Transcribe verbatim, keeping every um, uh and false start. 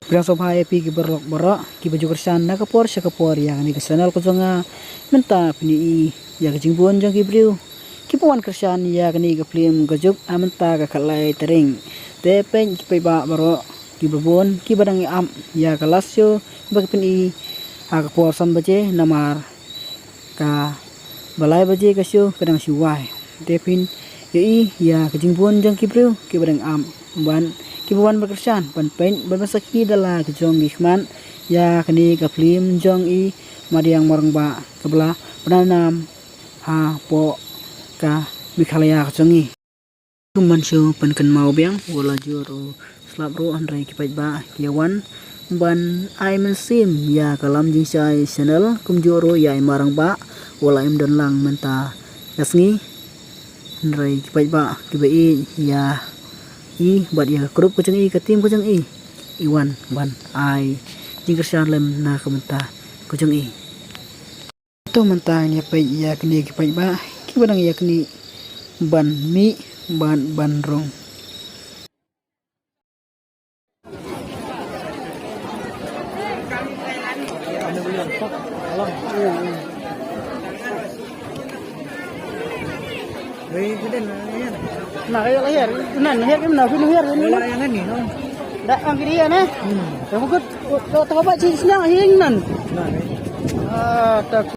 Pdiang sngewbha ïa phi ki paralok baroh kiba ju kyrshan na ka por sha ka por ïa kane ka channel ka jong nga. Mynta phin ïohi ïa ka jingbun jong ki briew kiba wan kyrshan ïa kane ka film Ka Juk ha mynta ka khatlai tarik. Te peit ki paidbah baroh kiba bun kiba dang ïa ap ïa ka last show ba ki phin ïohi ha ka por san baje namar kaba lai baje ka show ka dang shu wai. Te phin ïohi ïa ka jingbun jong ki briew kiba dang ap ban kiba wan ban kyrshan ban peit ban pynsakhi da la ka jong ki khmat ïa kane ka film jong i Madiang Marangbah kaba la pyndonkam hapoh ka Meghalaya ka jong i. Kum ban shu pynkynmaw biang wat la jur u slap ruh hynrei ki paidbah ki ïa wan ban ai mynsiem ïa ka Lam Jingshai channel kumjuh ruh ïa i Marangbah wat la im don lang mynta ka sngi. Hynrei ki paidbah kiba ïeit ïa i bad ïa ka group ka jong i ka team ka jong i i wan ban ai jingkyrshan lem na ka bynta ka jong i. To mynta ngin ïa peit ïa kine ki paidbah kiba dang ïa kine ban mih bad ban rung. Na ka ïa la hiar, nan hiar kim na kun hiar kim na. Wala yang ni no. Da ang kiri ya na. Hmm. Yang kut to to ba chi snyang hing nan. Na. Ah, tak.